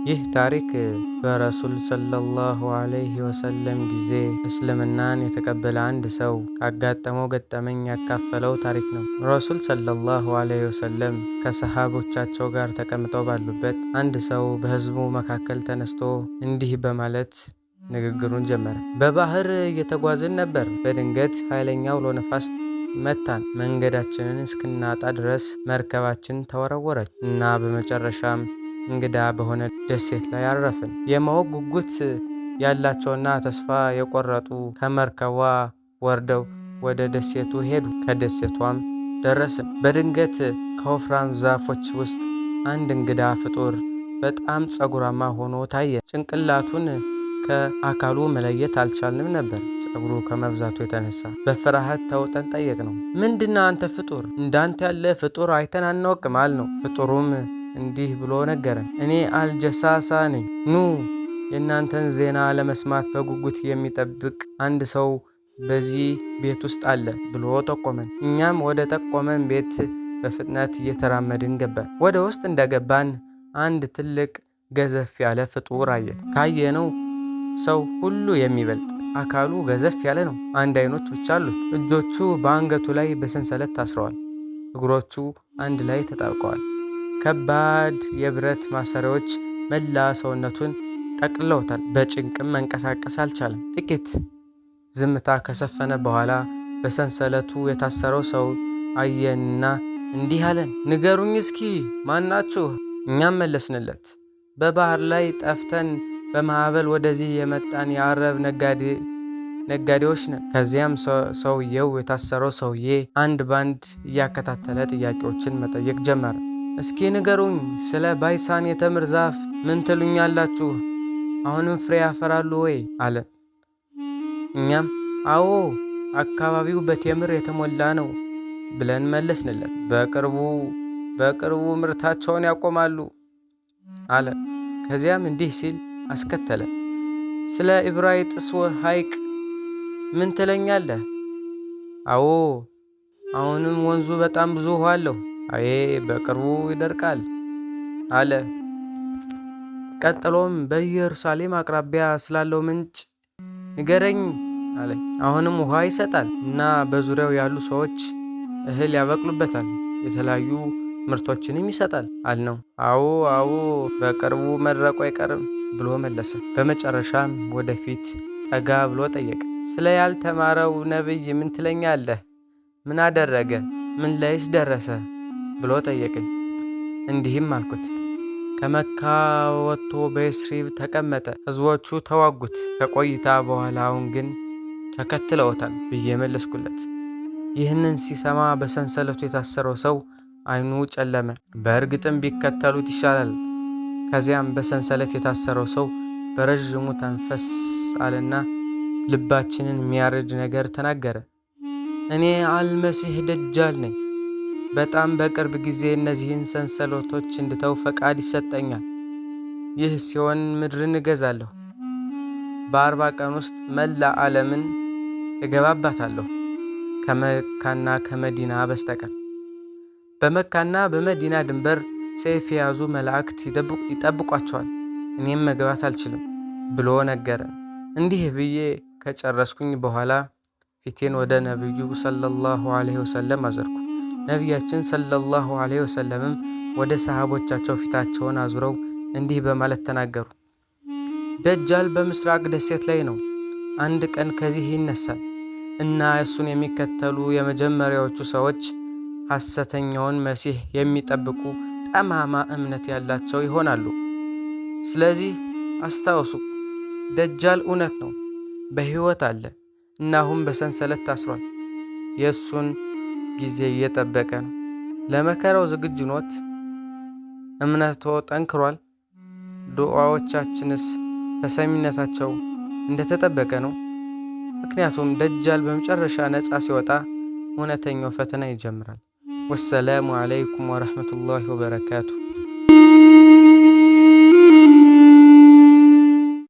ይህ ታሪክ በረሱል ሰለላሁ ዐለይሂ ወሰለም ጊዜ እስልምናን የተቀበለ አንድ ሰው ካጋጠመው ገጠመኝ ያካፈለው ታሪክ ነው። ረሱል ሰለላሁ ዐለይሂ ወሰለም ከሰሃቦቻቸው ጋር ተቀምጠው ባሉበት አንድ ሰው በህዝቡ መካከል ተነስቶ እንዲህ በማለት ንግግሩን ጀመረ። በባህር እየተጓዝን ነበር። በድንገት ኃይለኛ አውሎ ነፋስ መታን። መንገዳችንን እስክናጣ ድረስ መርከባችን ተወረወረች እና በመጨረሻም እንግዳ በሆነ ደሴት ላይ አረፍን። የማወቅ ጉጉት ያላቸውና ተስፋ የቆረጡ ከመርከቧ ወርደው ወደ ደሴቱ ሄዱ። ከደሴቷም ደረስን። በድንገት ከወፍራም ዛፎች ውስጥ አንድ እንግዳ ፍጡር በጣም ጸጉራማ ሆኖ ታየ። ጭንቅላቱን ከአካሉ መለየት አልቻልንም ነበር፣ ጸጉሩ ከመብዛቱ የተነሳ። በፍርሃት ተውጠን ጠየቅነው። ምንድነው አንተ ፍጡር? እንዳንተ ያለ ፍጡር አይተን አናውቅም አልነው። ፍጡሩም እንዲህ ብሎ ነገረን። እኔ አልጀሳሳ ነኝ። ኑ የእናንተን ዜና ለመስማት በጉጉት የሚጠብቅ አንድ ሰው በዚህ ቤት ውስጥ አለ ብሎ ጠቆመን። እኛም ወደ ጠቆመን ቤት በፍጥነት እየተራመድን ገባን። ወደ ውስጥ እንደገባን አንድ ትልቅ ገዘፍ ያለ ፍጡር አየን። ካየነው ሰው ሁሉ የሚበልጥ አካሉ ገዘፍ ያለ ነው። አንድ አይኖች ብቻ አሉት። እጆቹ በአንገቱ ላይ በሰንሰለት ታስረዋል። እግሮቹ አንድ ላይ ተጣብቀዋል። ከባድ የብረት ማሰሪያዎች መላ ሰውነቱን ጠቅልለውታል። በጭንቅም መንቀሳቀስ አልቻለም። ጥቂት ዝምታ ከሰፈነ በኋላ በሰንሰለቱ የታሰረው ሰው አየንና እንዲህ አለን፣ ንገሩኝ እስኪ ማናችሁ? እኛም መለስንለት፣ በባህር ላይ ጠፍተን በማዕበል ወደዚህ የመጣን የአረብ ነጋዴዎች ነን። ከዚያም ሰውየው የታሰረው ሰውዬ አንድ ባንድ እያከታተለ ጥያቄዎችን መጠየቅ ጀመረ። እስኪ ንገሩኝ ስለ ባይሳን የተምር ዛፍ ምን ትሉኛላችሁ? አሁንም ፍሬ ያፈራሉ ወይ? አለን። እኛም አዎ አካባቢው በቴምር የተሞላ ነው ብለን መለስንለት። በቅርቡ ምርታቸውን ያቆማሉ አለ። ከዚያም እንዲህ ሲል አስከተለ። ስለ ኢብራይጥስ ሐይቅ ምን ትለኛለህ? አዎ አሁንም ወንዙ በጣም ብዙ ውሃ አለው። አዬ በቅርቡ ይደርቃል አለ። ቀጥሎም በኢየሩሳሌም አቅራቢያ ስላለው ምንጭ ንገረኝ አለ። አሁንም ውሃ ይሰጣል እና በዙሪያው ያሉ ሰዎች እህል ያበቅሉበታል፣ የተለያዩ ምርቶችንም ይሰጣል አልነው። አዎ አዎ በቅርቡ መድረቁ አይቀርም ብሎ መለሰ። በመጨረሻም ወደፊት ጠጋ ብሎ ጠየቀ። ስለ ያልተማረው ነቢይ ምን ትለኛለህ? ምን አደረገ? ምን ላይስ ደረሰ? ብሎ ጠየቀኝ። እንዲህም አልኩት፣ ከመካ ወጥቶ በየስሪብ ተቀመጠ። ህዝቦቹ ተዋጉት። ከቆይታ በኋላ አሁን ግን ተከትለውታል ብዬ መለስኩለት። ይህንን ሲሰማ በሰንሰለቱ የታሰረው ሰው አይኑ ጨለመ። በእርግጥም ቢከተሉት ይሻላል። ከዚያም በሰንሰለት የታሰረው ሰው በረዥሙ ተንፈስ አለና ልባችንን የሚያርድ ነገር ተናገረ። እኔ አልመሲህ ደጃል ነኝ። በጣም በቅርብ ጊዜ እነዚህን ሰንሰለቶች እንድተው ፈቃድ ይሰጠኛል። ይህ ሲሆን ምድርን እገዛለሁ። በ40 ቀን ውስጥ መላ ዓለምን እገባባታለሁ ከመካና ከመዲና በስተቀር። በመካና በመዲና ድንበር ሰይፍ የያዙ መላእክት ይጠብቋቸዋል። እኔም መግባት አልችልም ብሎ ነገረን። እንዲህ ብዬ ከጨረስኩኝ በኋላ ፊቴን ወደ ነቢዩ ሰለላሁ ዐለይሂ ወሰለም አዞርኩ። ነቢያችን ሰለላሁ ዐለይሂ ወሰለምም ወደ ሰሃቦቻቸው ፊታቸውን አዙረው እንዲህ በማለት ተናገሩ። ደጃል በምስራቅ ደሴት ላይ ነው። አንድ ቀን ከዚህ ይነሳል እና እሱን የሚከተሉ የመጀመሪያዎቹ ሰዎች ሐሰተኛውን መሲህ የሚጠብቁ ጠማማ እምነት ያላቸው ይሆናሉ። ስለዚህ አስታውሱ፣ ደጃል እውነት ነው፣ በሕይወት አለ እና አሁን በሰንሰለት ታስሯል። የእሱን ጊዜ እየጠበቀ ነው። ለመከራው ዝግጁ ኖት? እምነቶ ጠንክሯል? ዱዓዎቻችንስ ተሰሚነታቸው እንደተጠበቀ ነው? ምክንያቱም ደጃል በመጨረሻ ነፃ ሲወጣ እውነተኛው ፈተና ይጀምራል። ወሰላሙ ዐለይኩም ወረሕመቱላሂ ወበረካቱ።